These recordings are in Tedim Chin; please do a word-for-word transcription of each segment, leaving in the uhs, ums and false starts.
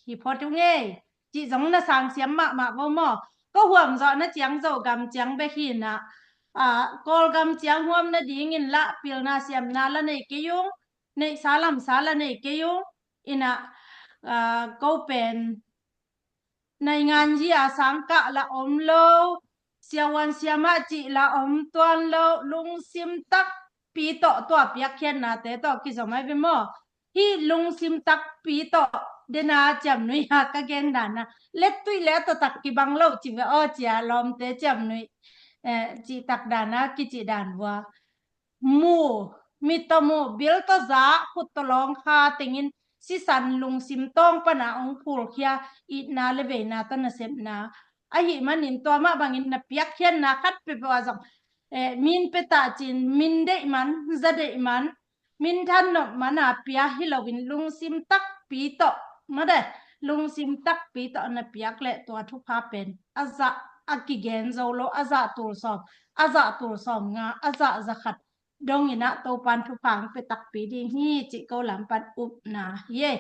kiphot ung ei, cih zong na sang siam mahmah vo maw. Ka huam zawh na ciang Zogam ciang bek hi inah, ah, Kawlgam ciang huam nadingin lah pilna siamna la nei kei ung, neihsa lamsa la nei kei ung, inah, ah, ko pen naingan zia sangkah la om lo, siavuan siamah cih la om tuan lo, lungsim takpi tawh tua piakkhiatnate tawh kizom ai ve maw. Hih lungsim takpi tawh dena ciamnuih a ka gen dana, lettuih le a tawtak kibang lo ci ve aw cia lawmte ciamnuih, eh, cihtak dana kicih dan vua. Mu, mit tawh mu, bil tawh za, khut tawh lawng kha tengin sisan lungsim tawng pana hong phulkhia itna le veina tawh nasepna. Ahi manin tua mah bangin na piakkhiatna khat peuhpeuh ah zong, eh, min pia ta cin, min deih man, za deih man, min than nop man a pia hi loin lungsim takpi tawh, mate, lungsim takpi tawh na piak leh tua thupha pen a zah a kigen zo lo, a zah tul sawm, a zah tul sawm nga, a zah za khat dong inah Topan thupha hong pia takpi ding hi cih ko lam pan upna hi ei.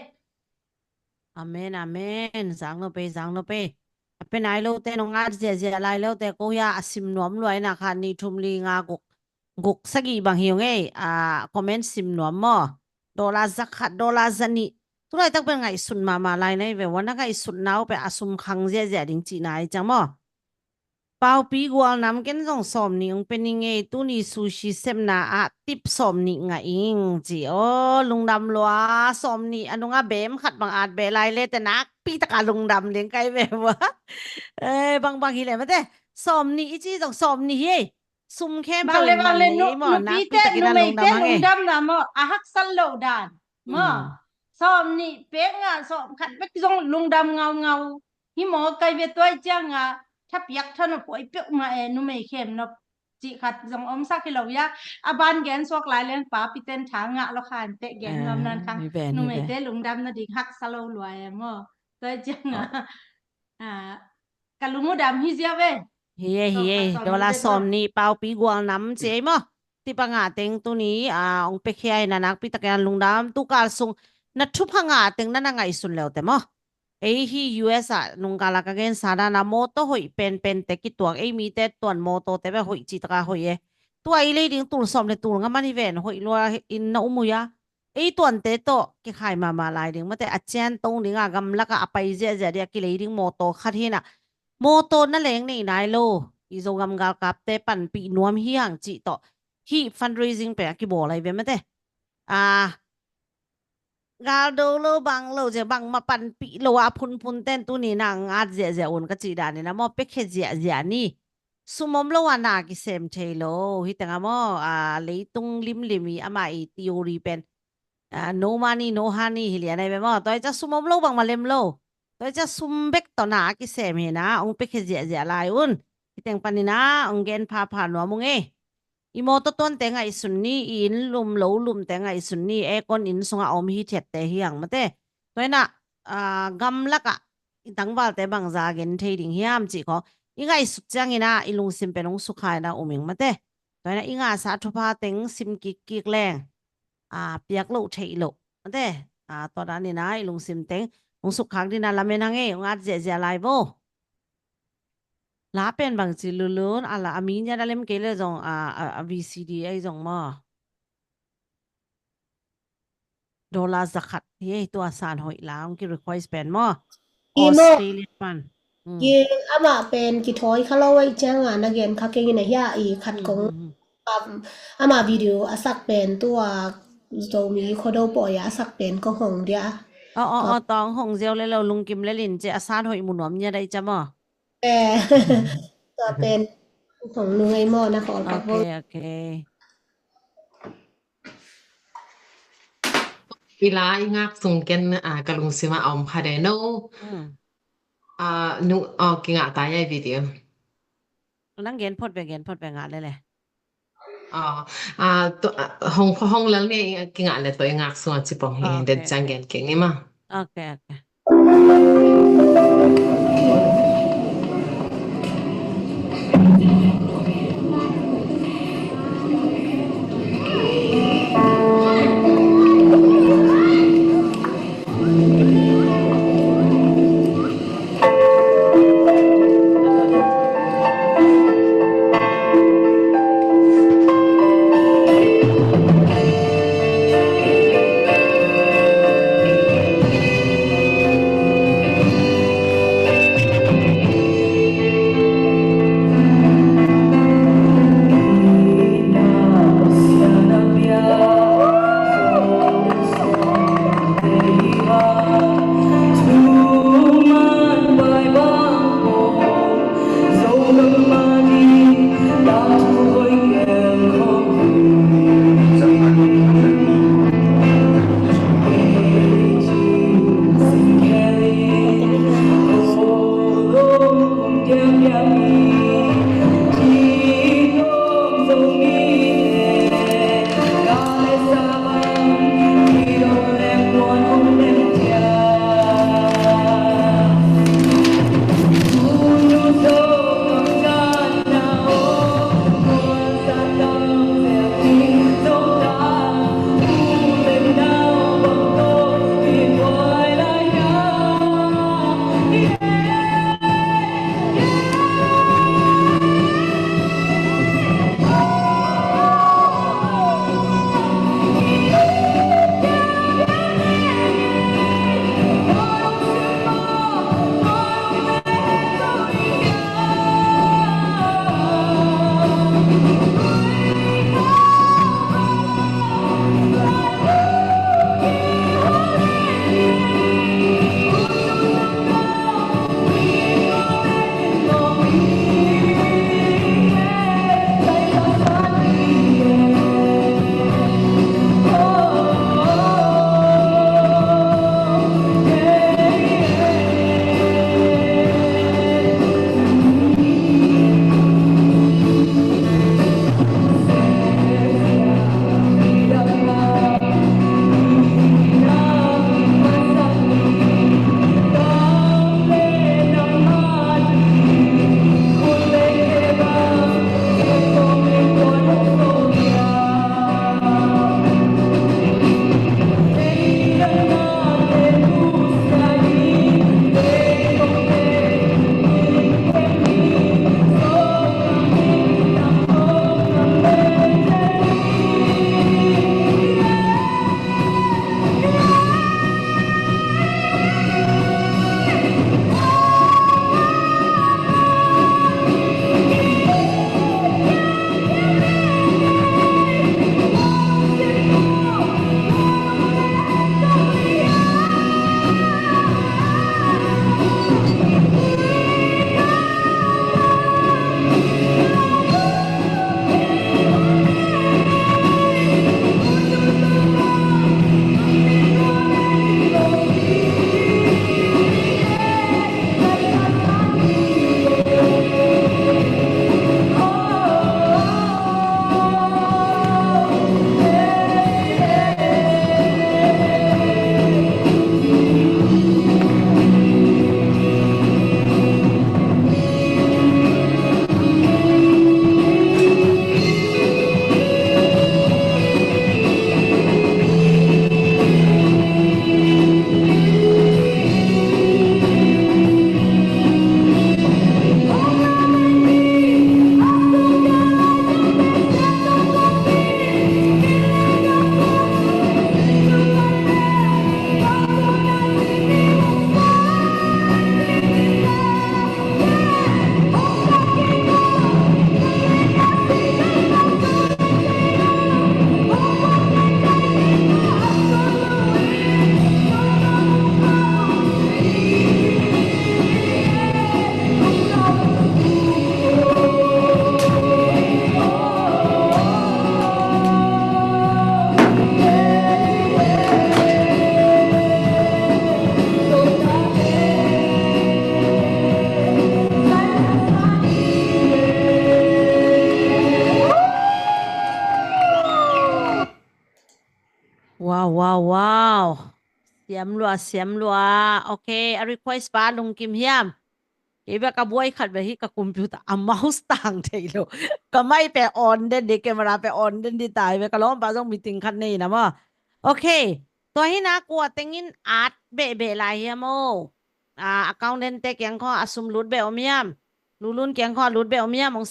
Amen, amen. Zang lo pe, zang lo pe. A pe nai lote nong at ziahziah lai lote ko hia a sim nuam lua inah khat nih thum li nga guk, guk sagih bang hi ung ei. A comment sim nuam maw. Dollar za khat, dollar za nih. Tulaitak pen ngaihsun mahmah lai na hi ve ua, na ngaihsutna uh pe a sum khang ziahziah ding cihna hi ciang maw. Paupi gual nam ken zong sawm nih hong pe ning ei, tuni sushi sepna ah tip sawm nih ngah ing ci. Aw, lungdam lua, sawm nih a nungah bem khat bang at beh lai le te nakpi taka lungdam ding kai ve vua. Eh, bangbang hi le mate. Sawm nih i ci zong sawm nih hi ei. Sum khempeuh bang le, bang le, nu-, maw, nupite, nakpi takin a numeite lungdam hang ei. Lungdamna maw, a haksat lo dan. Maw. Mm. Sawm nih pek ngah sawm khat bek zong lungdam ngaungau. Hi maw, kai ve tuai cianga thapiak thanop huai peuhmah e, numei khemnop cih khat zong omsak hi lo ia. A ban gen suak lai leng pa piten tha ngah lo khan teh gen nuam nan khang. Numeite lungdam nading haksa lo lua e maw. Tuai cianga, ah, ka lung uh dam hi zia ve. Hi e, hi e. Dollar sawm nih paupi gual nam ci ei maw. Tip a ngah teng tuni, ah, hong piakhia in a nakpi takin a lungdam. Tukal sung na thupha ngah teng na na ngaihsun leute maw. Ei hi U S ah nungkala ka gensa dana mawtaw hoih penpente kituak, ei mite tuan mawtawte bek hoih cihtaka hoih e. Tua i lei ding tul sawm le tul nga man hi ven, hoih lua in na um uh ia. Ei tuante tawh kikhai mahmah lai ding mate, a cian tong dinga gamlaka a pai ziahziah ding a kilei ding mawtaw khat hinah. Mawtaw na leng nei nai lo, i Zogam galkapte panpih nuam hi hang cih tawh. Hih fundraising pen a kibawl lai ve mate. Ah, galdo lo bang lo, cia bangmah panpih lo a phunphun ten tuni nang at ziahziah un ka cih danin a maw, piakhia ziahziah ni. Sum om lo a na kisem thei lo, hi teng a maw, a, leitung limlim i amah i theory pen, a, no money, no honey hi lian ai ve maw, tua i ca sum om lo bangmah lem lo. Tua i ca sum bek tawh na a kisem hi na, hong piakhia ziahziah lai un. Hi teng panin a, hong gen phapha nuam ung ei. I mawtaw tuante ngaihsun ni, i inn lum lo lumte ngaihsun ni, aircon inn sungah om hi thiatte hi hang mate. Tua inah, ah, gamlakah i tangvalte bangza gen thei ding hiam cih khawng i ngaihsut ciangin ah i lungsim pen hong sukha inah um ing mate. Tua inah i ngahsa thupha teng sim kikkik leng, ah, piak loh theih loh mate. Ah, tua danin ah i lungsim teng hong sukkhak dingin ah lamen hang ei, hong at ziahziah lai vo. La pen bangci lulun, a la a mi nyan a lem kei le zong, a, a, a V C D ei zong maw. Dollar za khat hi ei, tua san hoih la hong ki request pen maw. Australia pan. Hmm. Amah pen kithawi kha lo ei cianga na gen kha keng in a hia i khat kong, um, amah video a sak pen tua Zomi Khuado pawi a sak pen kong hong dia. Aw, aw, aw, tawng hong ziau le lo lungkim le lin ci a san hoih mu nuam nia dai ca maw. Eh, tua pen hong nung ei maw na khawl pak bo. Ok, ok. I la i ngak sung ken, ah, ka lungsim ah a om kha de no. Hmm. Ah, nu, oh, kingah ta ia i video. Nang gen phot ve, gen phot ve ngah lele. Ah, ah, tu, ah, hong, hong lel ni kingah le tua i ngak sung a cipong hi, ok, den ciang gen keng ni ma. Ok, ok. Siam lua, siam lua. Ok, a request pa lungkim hiam? Kei bek ka buai khat bek hi, ka computer a mouse tang thei lo. Ka mai pe on den di, camera pe on den di tai ve, ka lawmpa zong meeting khat nei na maw. Ok, tua hi na kua tengin at beh beh lai hiam aw? Ah, accountant te kiang khaw a sum lut beh om hiam? Lulun kiang khaw a lut beh om hiam? Hong